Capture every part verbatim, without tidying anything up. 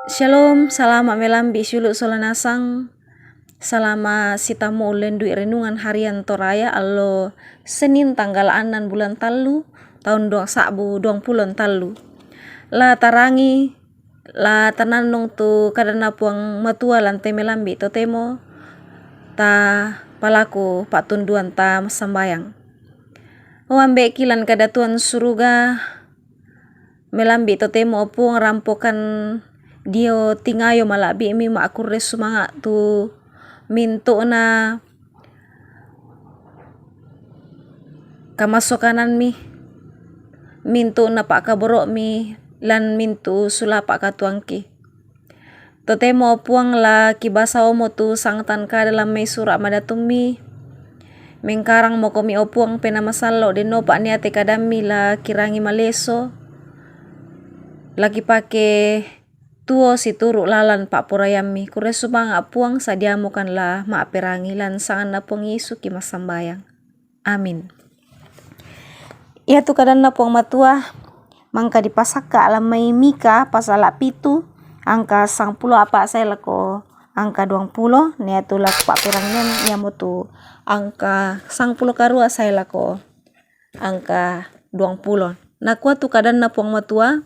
Shalom, salama' melambi' siulu' sola nasang. Salama' sitammu ullendu'i renungan harian Toraya allo Senin tanggal annan bulan tallu, taun duang sa'bu duang pulo tallu. La tarangi, la tanannung tu kadanna Puang Matua lan te melambi' totemo, ta palaku pa'tunduan ta massambayang. O Ambe'ki lan kadatuan suruga, melambi' totemo, o Puang, rampokan dio tingayo mala'bi'mi ma'kurre sumanga' tu mintu'na kamasokanammi, mintu'na pa'kaboro'mi, lan mintu' sulapa' katuoangki. Totemo, o Puang, la kibasaomo tu sangtan kada lan mai sura' madatummi. Mengkarang mokomi, o Puang, Penaa Masallo', dennopa niate kadammi la kirangi maleso, la kipake tuo situru' lalan pa'poraiammi. Kurre sumanga', Puang, sadiamokan la ma'perangi. Lan sanganna Puang Yesu kimassambayang. Amin. Iatu kadanna Puang Matua mangka dipasakka' lan mai Mika pasala' pitu, angka sangpulo apa' sae lako angka duangpulo, na iatu lako pa'perangian iamotu angka sangpulo karua sae lako angka duangpulo. Nakua tu kadanna Puang Matua,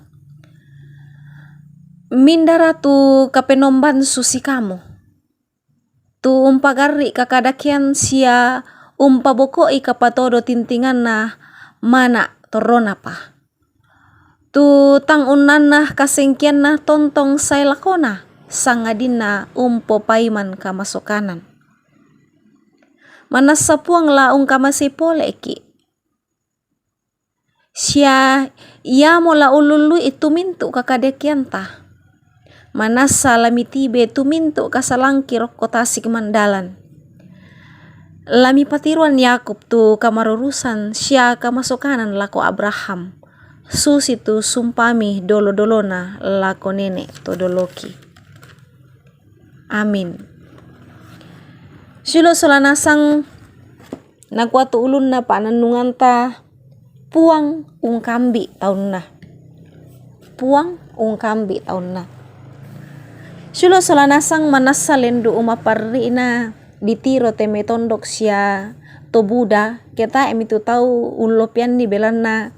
mindara tu Kapenomban susi kamu, tu umpagarri' kakadakean sia umpaboko'i kapatodo tintinganna mana' torronapa, tu tang unnanna kasengkeanna tontong sae lakona, sangadinna umpopaiman kamasokanan. Manassa Puang la ungkamasei pole'ki', sia iamo la ullullui tu mintu' kakadakeanta. Manassa la mitibe tu mintu' kasalangki rokko tasik mandalan. La mipatiroan Yakub tu kamarurusan sia kamasokanan lako Abraham, susitu sumpami dolo-dolona lako nene' to doloki. Amin. Siulu' sola nasang, nakua tu ulunna pa'nannunganta, Puang ungkambi' taunna. Puang ungkambi' taunna. Siulu' sola nasang, manassa lendu' umaparri'na ditiro te mai tondok sia to buda, ke tae' mitu tau ullopianni, belanna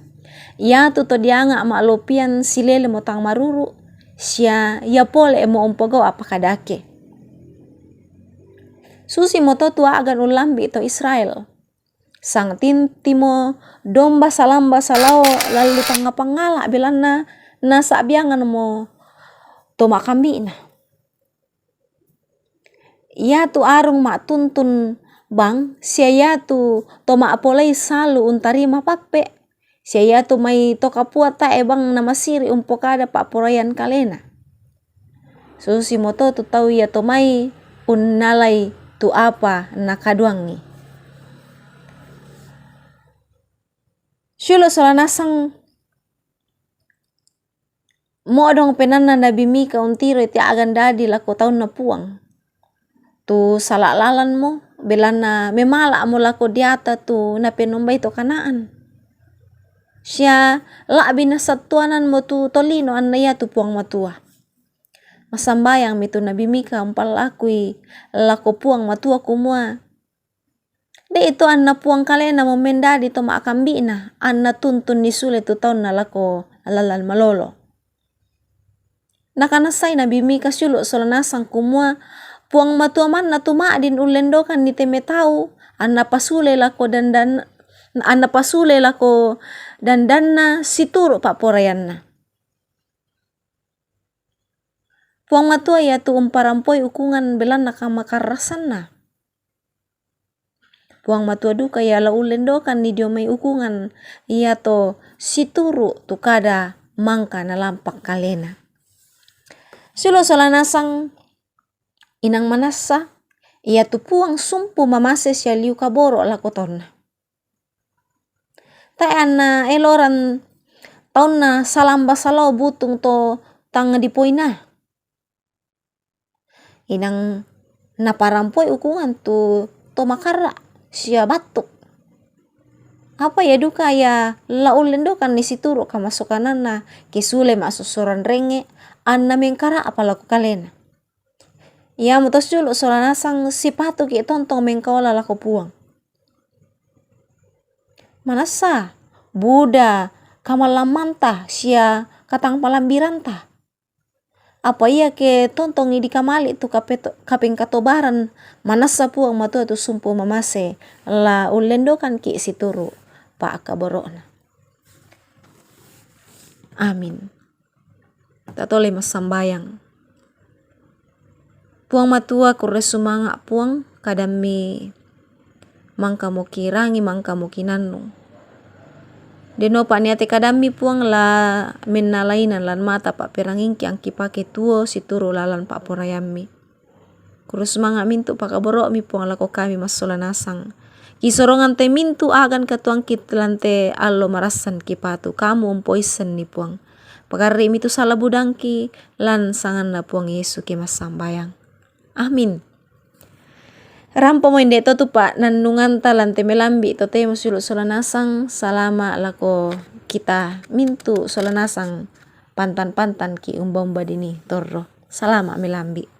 iatu to dianga' ma'lopian silelemo tang maruru', sia ia pole'mo umpogau' apa kadake. Susimoto tu a'gan ullambi' to Israel. Sangtintimo domba salamba salao lallu pangngala', belanna nasa'bianganmo to ma'kambi'na. Iatu arung ma'tuntun bang, sia iatu to ma'polei salu untarima pappe', sia iatu mai to kapua tae' bang namasiri' umpokada pa'poraian kalena. Susimoto tu tau ia to mai unnalai tu apa nakaduangi. Siulu' sola nasang, mo'dong penaanna Nabi Mika untiroi te a'gan dadi lako taunna Puang. Tu sala' lalanmo, belanna memala'mo lako deata tu napenombai to Kanaan. Sia la'bi nasattuananmo tu tolino anna iatu Puang Matua. Massambayangmi tu Nabi Mika umpallakui lako Puang Matua kumua, de' to anna Puang kalenamo mendadi to ma'kambi'na, anna tuntunni sule tu taunna lako lalan malolo. Nakanassai Nabi Mika siulu' sola nasang kumua, Puang Matua manna tu ma'din ullendokanni te mai tau, anna pasule lako dandan-, anna pasule lako dandanna situru' pa'poraianna. Puang Matua iatu umparampoi ukungan belanna kamakarrasanna. Puang Matua duka ia la ullendokanni dio mai ukungan iato situru' tu kada mangka nalampa' kalena. Siulu' sola nasang, inang manassa, iatu Puang sumpu mamase sia liu kaboro' lako taunna. Tae' anna eloran taunna salamba salao butung to tang dipoina. Inang naparampoi ukungan tu to makarra' sia battu'. Apa ia duka ia la ullendokanni situru' kamasokananna, ke sule ma'sossoran rengnge', anna mengkara'pa lako kalena. Iamoto sulu' sola nasang sipatuki' tontong mengkaola lako Puang. Manassa buda kamallammanta sia katangpalambiranta. Apa ia ke tontongi dikamali' tu kapeto-, kapengkatobaran, manassa Puang Matua tu sumpu mamase, la ullendokanki' situru' pa'kaboro'na. Amin. Tatole massambayang. Puang Matua, kurre sumanga' Puang, kadammi mangkamo kirangi, mangkamo kinannung. Dennopa niate kadammi Puang la mennalainan lan mata pa'perangingki angkipake tuo situru' lalan pa'poraiammi. Kurre sumanga' mintu' pakaboro'mi Puang lako kami massola nasang. Kisorongan te mintu' a'gan katuoangki lan te allo marassan kipatu, kamu umpoissenni Puang. Pagarri'mi tu sala budangki lan sanganna Puang Yesu ke massambayang. Amin. Rampomo inde to tu pa'nannunganta lan te melambi' totemo sulu' sola nasang, salama' lako kita mintu' sola nasang pantan-pantan ki umba-umba dini torro. Salama' melambi'.